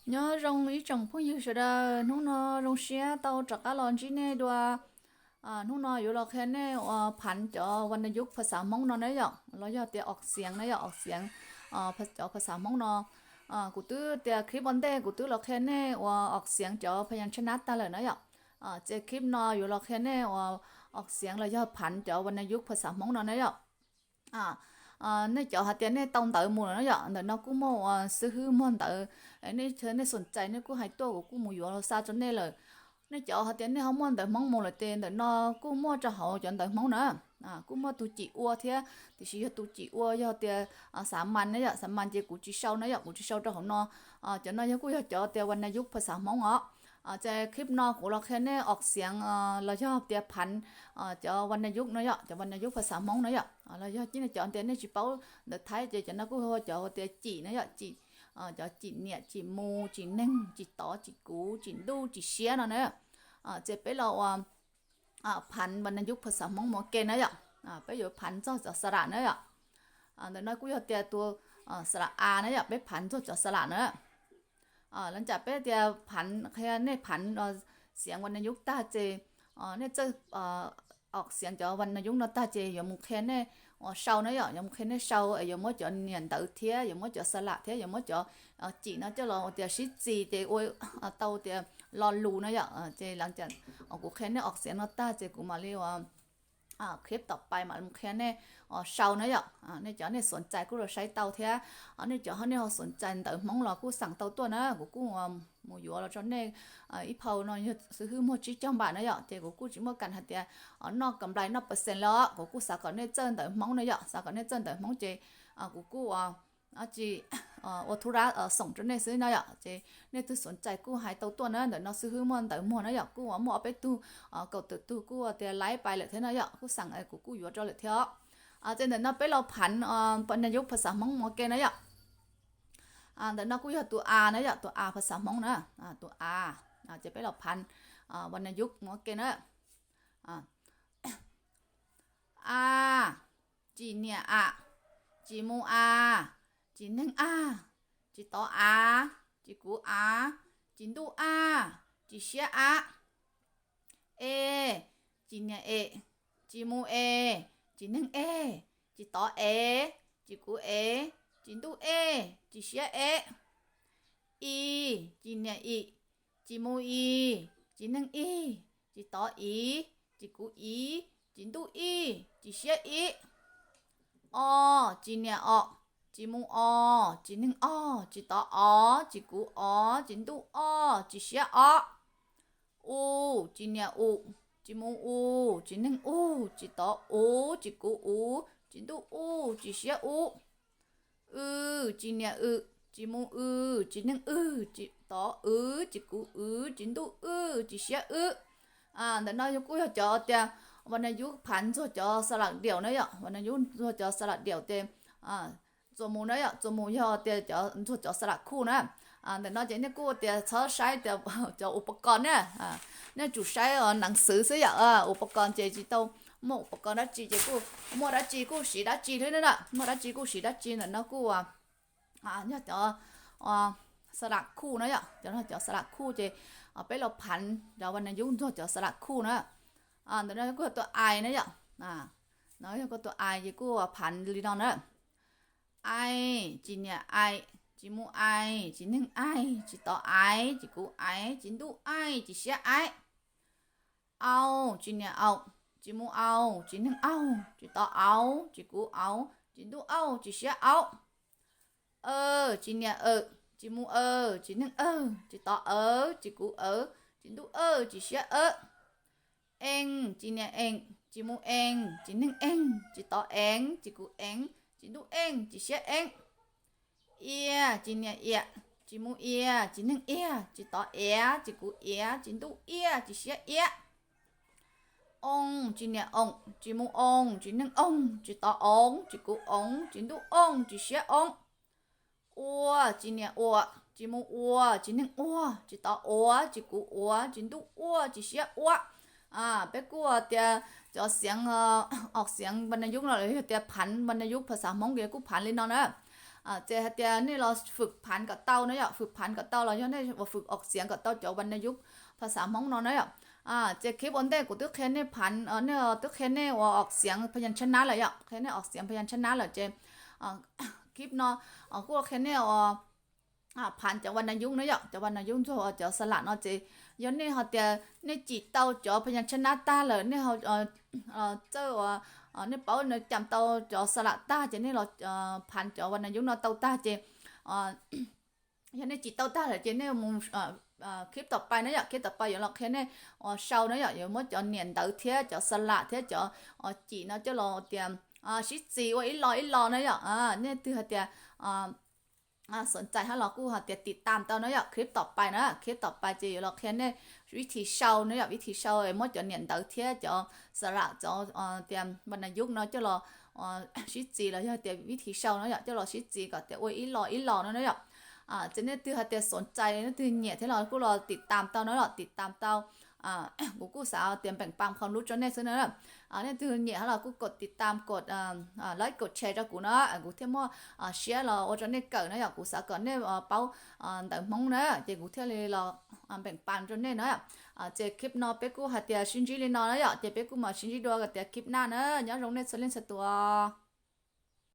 Nyob zoo ib tsoom phooj ywg sawv daws, hnub no zoo siab tau rov qab los ntsib nej dua. Hnub no yuav los qhia nej ua phav cov va na yub phas xav Hmoob no na yom, los yog tias os xiav na yom, os xiav cov phas xav Hmoob no. Kuv twb tias clip ua ntej kuv twb los qhia nej ua os xiav cov phas yas tshaj nab tag lawm na yom. Ces clip no yuav los qhia nej ua os xiav los yog phav cov va na yub phas xav Hmoob no na yom. Nej cov hais tias nej tau ntawv mus lawm na yom, ntawm no kuj muaj ua xib hwb muag ntawv, nej nej xom txais nej kuj hais tuaj kuv kuj mus yuav los xa rau nej lawm. Nej cov hais tias nej ho muaj ntawv Hmoob mus lawm ces ntawm no kuj muaj rau hauv cov ntawv Hmoob na. Kuj muaj tus cim ua thiab, tiam sis yog tus cim ua yog tias xav mas na yom, xav mas ces kuv tsis sau na yom, kuv tsis sau rau hauv no. Cov no yog kuj yog cov tias va na yub phas xav Hmoob os. Ces clip no kuv los qhia nej os xiav los yog tias phav cov va na yub no yom, cov va na yub phas xav Hmoob na yom. Los yog cov tias nej tsis paub ntawv Thaib ces cov no kuj hu cov tias cim na yom, cim, cov cim niam cim mus cim neeg cim tod cim kuv cim ntuj cim siab no na. Ces peb los ua phav va na yub phas xav Hmoob mus ua ke na yom. Peb yuav phav txog cov xa lam na yom. Ntawm no kuj yog tias tus xa lam a na yom, peb phav txog cov xa lam na. Lawv cam peb tias phav, qhia nej phav xiav va na yub tag ces nej txawj os xiav cov va na yub no tag ces yuav mus qhia nej ua sau na yom, yuav mus qhia nej sau es yuav muab cov niam ntawv thiab yuav muab cov xa lam thiab yuav muab cov cim no coj los tias sib txis ces ua tau tias lo lus na yom. Ces lawv cam kuv qhia nej os xiav no tag ces kuv mam li ua clip tom pais mam li mus qhia nej sau na yom. Nej cov nej xom txais kuj los saib tau thiab, nej cov ho nej ho xom txais ntawv Hmoob los kuj xav tau tuaj na, kuv kuj mus yuav los rau nej. Ib phau no yog xib hwb muag tsib caug npam na yom, ces kuv kuj tsis muaj kam hais tias noj kam nplais noj percent los, kuv kuj xav kom nej txawj ntawv Hmoob na yom, xav kom nej txawj ntawv Hmoob ces kuv kuj ua tsis ua thu rab xoom rau nej xwb no yom. Ces nej twg xom txais kuj hais tau tuaj na, ntawm no xib hwb muaj ntawv muag na yom, kuj muaj ob peb tug, kaum tawm tug kuj tias laib pais lawm thiab no yom, kuj xav kuv kuj yuav rau lawm thiab os. Ces ntawm no peb los phav va na yub phas xav Hmoob mus ua ke na yom. Ntawm no kuj yog tus a na yom, tus a phas xav Hmoob na, tus a. Ces peb los phav va na yub mus ua ke na. A, cim niam am, cim mus as, cim neeg as, cim tod av, cim kuv av, cim ntuj aj, cim siab ab. E, cim niam em, cim mus es, cim neeg es, cim tod ev, cim kuv ev, cim ntuj ej, cim siab ev. I, cim niam im, cim mus is, cim neeg is, cim tod iv, cim kuv iv, cim ntuj ij, cim siab ib. O, cim niam om, cim mus os, cim neeg os, cim tod os, cim kuv os, cim ntuj os, cim siab ob. U, cim niam um, cim mus us, cim neeg us, cim tod us, cim kuv us, cim ntuj us, cim siab ub. W, cim niam wm, cim mus wm, cim neeg wm, cim tod wm, cim kuv wm, cim ntuj wm, cim siab wb. Ntawm no kuj yog cov tias va na yub phav ntxuag cov xa lam diaum na yom, va na yub ntxuag cov xa lam diaum ces txuas mus na yom, txuas mus yog tias ntxuag cov xa lam khuj na. Ntawm no ces nej kuj tias txhob saib tias cov ua pov kos na, nej tsum saib neev xwv xwb yom. Ua pov kos ces tsis tau muaj ua pov kos dab tsi ces kuj muaj dab tsi kuj siv dab tsi thiab na, muaj dab tsi kuj siv dab tsi. Ntawm no kuj yog cov xa lam khuj na yom, cov no cov xa lam khuj ces peb los phav cov va na yub ntxuag cov xa lam khuj na. Ntawm no kuj yog tus ai na yom, no yog kuj tus ai ces kuj phav li no na. Ai, cim niam aim, cim mus aim, cim neeg aim, cim tod aiv, cim kuv aiv, cim ntuj aim, cim siab aib. Au, cim niam aum, cim mus aum, cim neeg aum, cim tod aum, cim kuv aum, cim ntuj aum, cim siab aub. Aw, cim niam awm, cim mus awm, cim neeg awm, cim tod awm, cim kuv awm, cim ntuj awm, cim siab awb. Ees, cim niam ees, cim mus ees, cim neeg ees, cim tod ees, cim kuv ees, cim ntuj ees, cim siab eeb. Ia, cim niam iam, cim mus ia, cim neeg ia, cim tod iav, cim kuv iav, cim ntuj iaj, cim siab iab. Oo, cim niam oom, cim mus oos, cim neeg oos, cim tod oos, cim kuv oos, cim ntuj oos, cim siab oos. Ua, cim niam uam, cim mus ua, cim neeg ua, cim tod ua, cim kuv ua, cim ntuj ua, cim siab ua. Peb kuj tias cov xiav, os xiav va na yub no los yog tias phav va na yub phas xav Hmoob kuj phav li no na. Ces hais tias nej los fwm phav kom tau na yom, fwm phav kom tau los yog nej ua fwm oj xiav kom tau cov vas nas yuv phas xav Hmoob no na yom. Ces khib ua ntej kuv twb qhia nej phav, nej twb qhia nej ua oj xiav phas yas tshab nab lawm yom, qhia nej oj xiav phas yas tshab nab lawm ces khib no kuj qhia nej ua phav cov vas nas yuv na yom, cov vas nas yuv ntxuag cov xa lam no ces yog nej hais tias nej cim tau cov phas yas tshab nab tag lawm, nej txawj ua, nej paub nej cam tau cov xa lam tag ces nej los phav cov vas nas yuv no tau tag ces yog nej cim tau tag lawm ces nej mus khib tom pais na yom, khib tom pais yuav los qhia nej ua sau na yom, yuav muab cov niam ntawv thiab cov xa lam thiab cov cim no coj los tias sib txis ua ib lo ib lo na yom. Nej twg hais tias xom txais hab los kuj hais tias tim tam tau na yom, khib tom pais na, khib tom pais ces yuav los qhia nej vib thib sau na yom, vib thib sau muab cov niam ntawv thiab cov xa lam cov tias vas nas yuv no coj los sib txis los yog tias vib thib sau na yom, coj los sib txis kom tias ua ib lo ib lo no na yom. Ces nej twg hais tias xom txais, nej twg nyiam thiab los kuj los tim tam tau na, los tim tam tau. Kuv kuj xav tias npeem pam qhov lub rau nej xwb na. Nej twg nyiam hab los kuj kod tim tam, kod like, kod share rau kuv na, kuv thiaj muaj siab los ua rau nej kawm na yom, kuv xav kom nej paub ntawv Hmoob na ces kuv thiaj li los npeem pam rau nej na. Ces khib no peb kuj hais tias sib ntsib li no na yom, ces peb kuj mam sib ntsib dua tias khib naj na, nyob zoo nej txhua leej txhua tus.